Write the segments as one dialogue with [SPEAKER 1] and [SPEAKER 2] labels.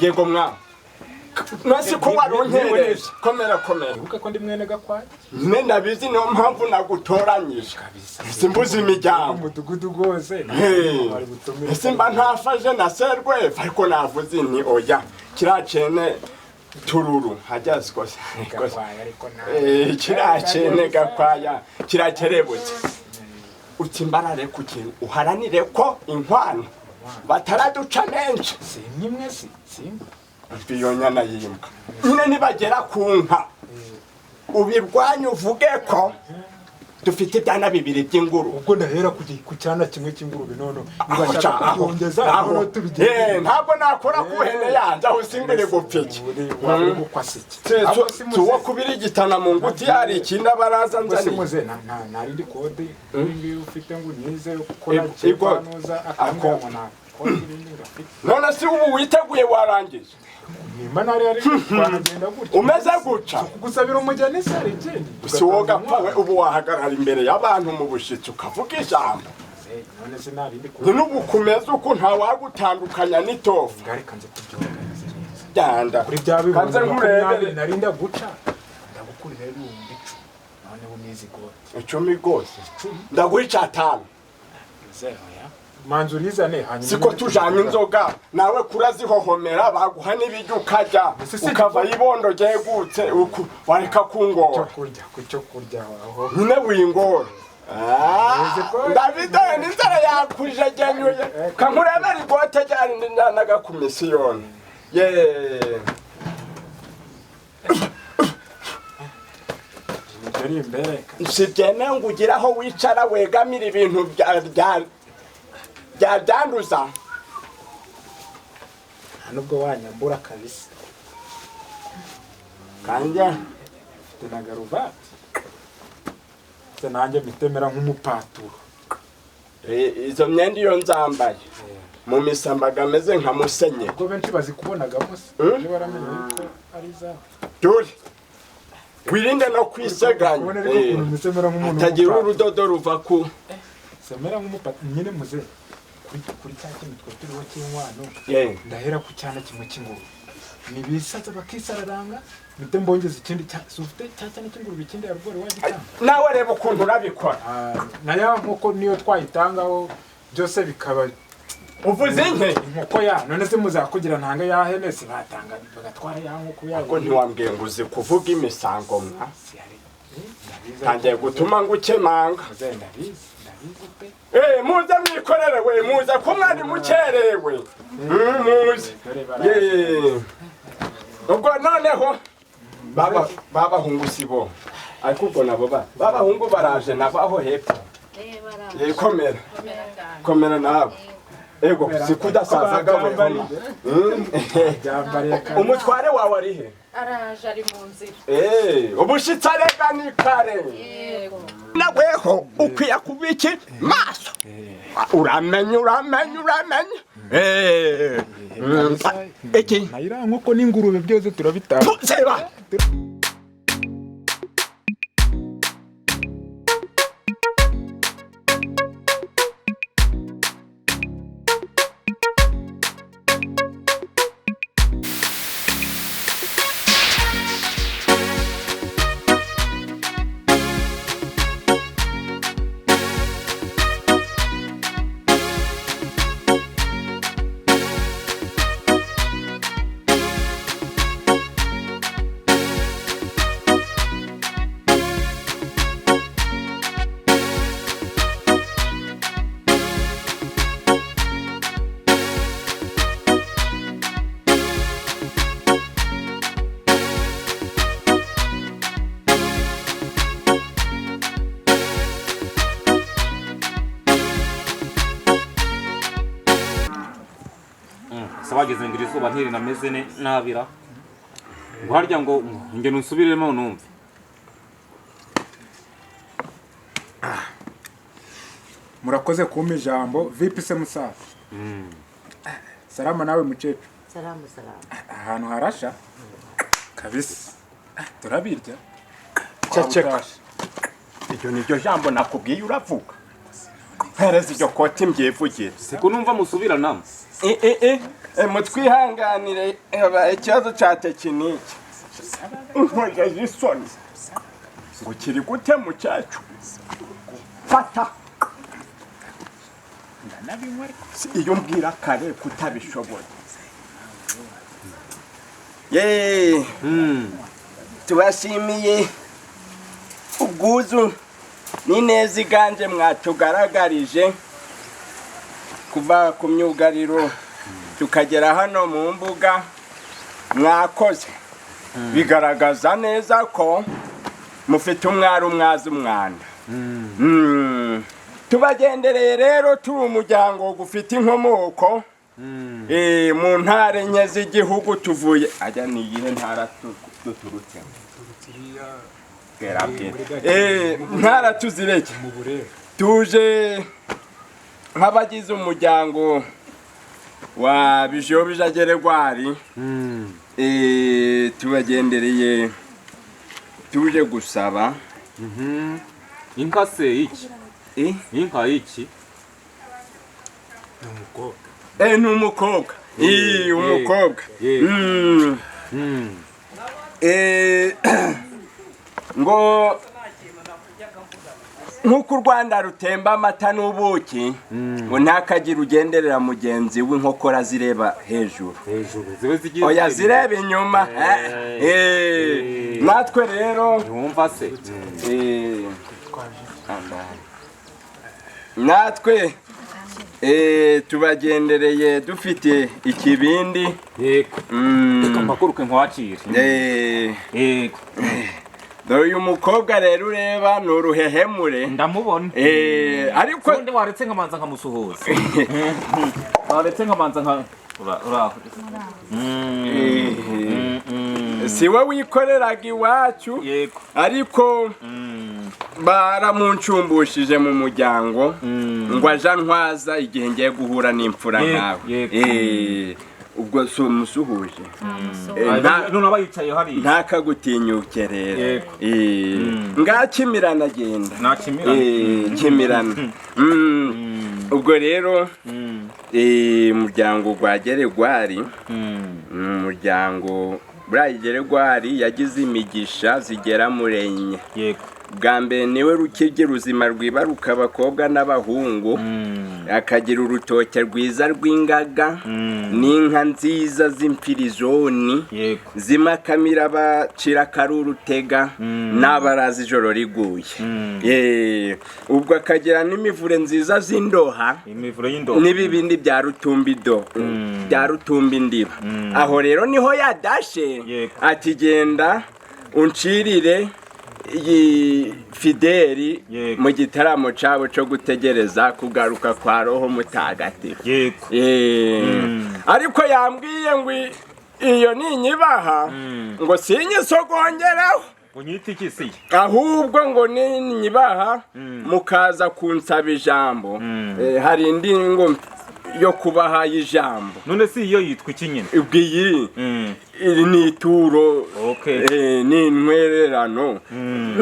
[SPEAKER 1] Yego mwana, nasi ko waronkereje. Komera, komera.
[SPEAKER 2] Wibuke ko ndi mwene Gakwaya.
[SPEAKER 1] Nyine ndabizi, niyo mpamvu nagutoranyije. Simbuza imiryango.
[SPEAKER 2] Umudugudu rwose
[SPEAKER 1] Hey.
[SPEAKER 2] bari butumire.
[SPEAKER 1] Ese mba ntafaje na Serwefa, ariko navuze ni oya, kiriya cene tururu hajya sikose.
[SPEAKER 2] Gakwaya ariko nawe.
[SPEAKER 1] Kiriya cene Gakwaya kirakerebutse. Utsimbarare ku kintu, uharanire ko inkwano bataraduca menshi.
[SPEAKER 2] Si imwe, si simba.
[SPEAKER 1] Iyo nyana y'imbwa nyine nibagera ku nka, ubirwanye, uvuge ko dufite ibyana bibiri by'inguru.
[SPEAKER 2] Ubwo ndahera ku cyana kimwe cy'ingurube, none
[SPEAKER 1] Aho
[SPEAKER 2] nibashaka
[SPEAKER 1] ca, aho,
[SPEAKER 2] kubyongeza
[SPEAKER 1] aho.
[SPEAKER 2] none tubigenze.
[SPEAKER 1] Ntabwo nakora ku hene yanjye, aho simbiri gupfa iki.
[SPEAKER 2] Waba uri gukwa iki? Ahubwo si muze.
[SPEAKER 1] Tuwo kubira igitana mu nguti, hari ikindi abaraza
[SPEAKER 2] Ubwo si
[SPEAKER 1] nzaniye.
[SPEAKER 2] muze nta rindi kode ngiyi ufite ngo unyize gukora cyepanuza akambwira ngo nta kode irindi ngafite.
[SPEAKER 1] None si ubu witeguye, warangije?
[SPEAKER 2] Nimba ntari ari twanagenda gutya.
[SPEAKER 1] Umeze guca.
[SPEAKER 2] Kugusabira umugeni se hari ikindi?
[SPEAKER 1] Si wowe gapfa we, ubu wahagarara imbere y'abantu mu bushyitsi ukavuga ijambo?
[SPEAKER 2] None se nta rindi
[SPEAKER 1] Ni
[SPEAKER 2] kode?
[SPEAKER 1] n'ubu kumeze uku, ntawagutandukanya n'itofu.
[SPEAKER 2] Ngari kanze tubyoganize neza.
[SPEAKER 1] Byanda.
[SPEAKER 2] Kuri bya bihumbi
[SPEAKER 1] Kanze
[SPEAKER 2] 20
[SPEAKER 1] nkurebere.
[SPEAKER 2] nari ndaguca, ndagukurira 10,000, none unizi gode.
[SPEAKER 1] 10 rwose, ndaguha icyatanu.
[SPEAKER 2] Zero ya manzu urizane hanyuma.
[SPEAKER 1] Siko tujanye inzoga nawe kurazihohomera, baguha n'ibiryo ukarya.
[SPEAKER 2] Ese si-
[SPEAKER 1] Ukava ibondo ryegutse uku, wareka
[SPEAKER 2] cyo
[SPEAKER 1] kungora.
[SPEAKER 2] kurya, ku cyo kurya aho.
[SPEAKER 1] Nyine wingora. Ndabidoye n'inzara yakujegenyuye, kankurebera igote ryari nanaga ku misiyoni ye.
[SPEAKER 2] Ibyo ari imbereka.
[SPEAKER 1] Si byemewe ngo ugire aho wicara wegamira ibintu bya byanduza.
[SPEAKER 2] Nta nubwo wanyambura kabisa.
[SPEAKER 1] Kandi
[SPEAKER 2] Mfite na garuvati se, nanjye mitemera nk'umupaturo.
[SPEAKER 1] Izo myenda iyo nzambaye mu misambaga ameze nka musenyeri.
[SPEAKER 2] Ubwo benshi bazikubonagamo se?
[SPEAKER 1] Hmm?
[SPEAKER 2] Niba waramenye yuko ari izawe.
[SPEAKER 1] Dore wirinde no kwiseganya.
[SPEAKER 2] Kubona ariko ukuntu misemera nk'umuntu
[SPEAKER 1] Hatagira
[SPEAKER 2] w'umupaturo.
[SPEAKER 1] urudodo ruva ku
[SPEAKER 2] Semera nk'umupaturo nyine muze kuri cya kintu twe turiho cy'inkwano. Ndahera ku cyana kimwe cy'ingurube, nibisaza bakisararanga, mpite mbongeza ikindi cya si ufite cya cyana cy'ingurube, ikindi yarugori wagitanga.
[SPEAKER 1] Nawe reba ukuntu urabikora.
[SPEAKER 2] Ah, na ya nkoko niyo twayitangaho byose bikaba.
[SPEAKER 1] Uvuze inke.
[SPEAKER 2] Inkoko ya none se muzakugira ntanga ya hene se batanga bagatwara ya nkoko yayo.
[SPEAKER 1] Ko ntiwambwiye ngo uzi kuvuga imisango mwa?
[SPEAKER 2] Si hari ndabizi.
[SPEAKER 1] Ntangiye gutuma ngo ukemanga.
[SPEAKER 2] Muze, ndabizi, ndabizi pe.
[SPEAKER 1] Muze mwikorere we, muze ko mwari mukerewe. Muze.
[SPEAKER 2] Dore bara.
[SPEAKER 1] Ye. Ubwo noneho baba babahungu si bo, ariko ubwo nabo babahungu baraje nabo aho hepfo.
[SPEAKER 3] Baraje.
[SPEAKER 1] Ye, komera.
[SPEAKER 3] Komera cyane.
[SPEAKER 1] Komera nawe. Ego sikudasazaga we.
[SPEAKER 2] Byambariye kandi.
[SPEAKER 1] Umutware wawe ari he?
[SPEAKER 3] Araje, ari mu nzira.
[SPEAKER 1] Ubushitsi arega ni kare.
[SPEAKER 3] Yego.
[SPEAKER 1] Naweho ukwiye kuba iki maso, uramenya, uramenya, uramenya. Iki
[SPEAKER 2] Na iriya nkoko n'ingurube byose turabitanga.
[SPEAKER 1] Seba.
[SPEAKER 4] Se wageze ngo iri zuba ntirinameze nabira ngo harya ngo nge nusubiremo numve.
[SPEAKER 2] Murakoze kumpa ijambo. Vipi se musaza? Salama nawe mukecuru?
[SPEAKER 5] Salamu, salamu.
[SPEAKER 2] Ahantu harasha kabisa, turabirya.
[SPEAKER 1] Ceceka.
[SPEAKER 2] Utashe.
[SPEAKER 1] Iryo ni ryo jambo nakubwiye uravuga, mpereza iryo koti mbyivugire.
[SPEAKER 4] Siko numva musubiranamo.
[SPEAKER 1] Mutwihanganire, habaye ikibazo cya tekinike. Nkojeje isoni ngo kiri gute mukecuru? Fata.
[SPEAKER 2] Ndanabinywa ariko.
[SPEAKER 1] Si iyo mbwira kare kutabishoboye. Ye, tubashimiye ubwuzu n'ineza iganje mwatugaragarije kuva ku myugariro tukagera hano mu mbuga. Mwakoze, bigaragaza neza ko mufite umwari umwazi umwanda. Tubagendereye rero turi umuryango gufite inkomoko mu ntara enye z'igihugu. Tuvuye ajya ni iyihe ntara duturutsemo?
[SPEAKER 2] Turutse iriya.
[SPEAKER 1] Bwera bwera.
[SPEAKER 2] Muri Gakenke.
[SPEAKER 1] Ntara tuzireke.
[SPEAKER 2] Mu Burera.
[SPEAKER 1] Tuje nk'abagize umuryango wa Bijobija Geregwari. Tubagendereye tuje gusaba.
[SPEAKER 4] Inka se iki? Inka iki?
[SPEAKER 2] Ni umukobwa.
[SPEAKER 1] Ni umukobwa. Umukobwa. Ngo nk'uko u Rwanda rutemba amata n'ubuki, ngo ntakagira ugenderera mugenzi w'inkokora zireba hejuru.
[SPEAKER 4] Hejuru zibe zigiye.
[SPEAKER 1] Oya, zireba inyuma. Natwe rero
[SPEAKER 4] Ntiwumva se?
[SPEAKER 1] Natwe tubagendereye dufite ikibindi.
[SPEAKER 4] Yego. Reka mpaguruke nkwakire. Yego.
[SPEAKER 1] Dore uyu mukobwa rero ureba ni uruhehemure.
[SPEAKER 4] Ndamubona.
[SPEAKER 1] Ariko
[SPEAKER 4] Ubundi waretse nkamanza nkamusuhuza, waretse nkamanza nka ura.
[SPEAKER 1] Si we wikoreraga iwacu, ariko baramuncumbishije mu muryango ngo aje antwaza igihe ngiye guhura n'imfura nkawe. Ubwo si umusuhuje?
[SPEAKER 4] None aba yicaye hariya.
[SPEAKER 1] Ntakagutinyuke rero. Ngakimirana agenda.
[SPEAKER 4] Nakimirana.
[SPEAKER 1] Kimirana. Ubwo rero umuryango gwa Geregwari ni umuryango buriya Geregwari yagize imigisha zigera muri enye. Bwa mbere niwe rukiryi ruzima rwibaruka abakobwa n'abahungu, akagira urutoke rwiza rw'ingaga n'inka nziza z'imfirizoni zimakamira bacira akarurutega n'abaraza ijoro riguye. Ubwo akagira n'imivure nziza z'indoha
[SPEAKER 4] Imivure y'indoha.
[SPEAKER 1] n'ibibindi bya rutumbido, bya rutumbi indiba. Aho rero niho yadashe ati: "Genda uncirire iyi Fideli mu gitaramo cabo co gutegereza kugaruka kwa Roho Mutagatifu." Ariko yambwiye ngo iyo ninyibaha ngo sinyisogongeraho.
[SPEAKER 4] Unyita iki si?
[SPEAKER 1] Ahubwo ngo ninyibaha mukaza kunsaba ijambo, hari indi ngo yo kubaha ijambo.
[SPEAKER 4] None si iyo yitwa iki nyine?
[SPEAKER 1] Ubwo iyi iri ni ituro. Ni intwererano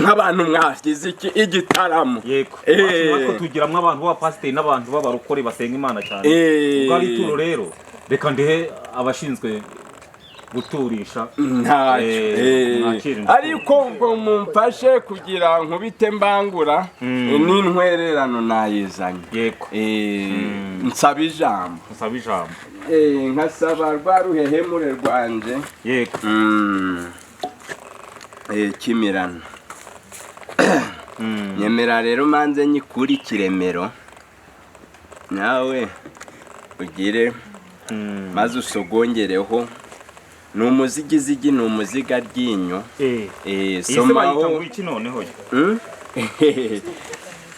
[SPEAKER 1] nk'abantu mwagize iki igitaramo.
[SPEAKER 4] Natwe tugiramo abantu b'abapasiteri n'abantu b'abarokore basenga Imana cyane. Ubwo ari ituro rero, reka ndihe abashinzwe guturisha.
[SPEAKER 1] Ntacyo.
[SPEAKER 4] Mwakire.
[SPEAKER 1] Ariko ubwo mumfashe kugira nkubite mbangura, n'intwererano nayizanye. Nsaba ijambo.
[SPEAKER 4] Nsaba ijambo.
[SPEAKER 1] Nkasaba rwa ruhehemure rwanje. Kimirano. Nyemera rero manze nyikure ikiremero nawe ugire maze usogongereho. Ni umuzigizigi, ni umuziga ryinyo.
[SPEAKER 4] Iyi se bayita
[SPEAKER 1] Somaho.
[SPEAKER 4] Ngo iki noneho?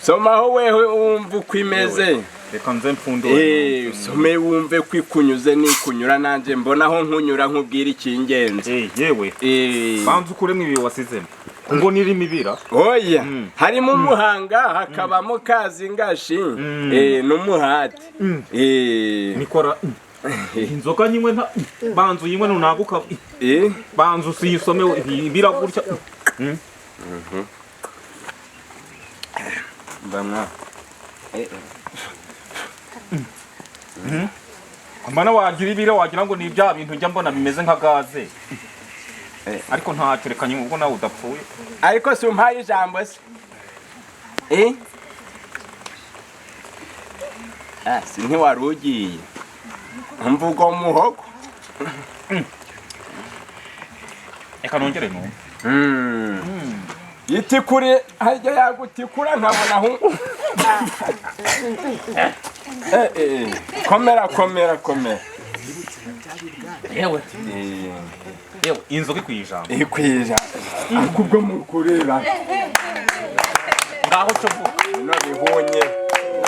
[SPEAKER 1] Somaho wewe wumva uko imeze.
[SPEAKER 4] Reka nze mpfundure.
[SPEAKER 1] Usome wumve ko ikunyuze nikunyura nanjye mbona aho nkunyura nkubwira icy'ingenzi.
[SPEAKER 4] Yewe, banza ukuremo ibi wasizemo ngo nirimo ibira.
[SPEAKER 1] Oya, harimo umuhanga, hakabamo kazingashi n'umuhati.
[SPEAKER 4] Nikora inzoga nyimwe nta banza uyinywe ntunaguka. Banza usiyisome ibira gutya.
[SPEAKER 1] Mba mwa.
[SPEAKER 4] Mbona wagira ibiro, wagira ngo ni bya bintu njya mbona bimeze nka gaze. Ariko ntacyo, reka nyuma ubwo nawe udapfuye.
[SPEAKER 1] Ariko si umpaye ijambo se? Eh? Ah, si ntiwari ugiye mvugo muhogo.
[SPEAKER 4] Reka nongere numve.
[SPEAKER 1] Itikure hajya yagutikura nkabona aho. Eh, eh, komera, komera, komera.
[SPEAKER 4] Yewe. Yewe, inzoga ikwiye ijambo.
[SPEAKER 1] Ikwija ariko ubwo mukureba.
[SPEAKER 4] Ngaho cyo vuga.
[SPEAKER 1] Bino bihunye.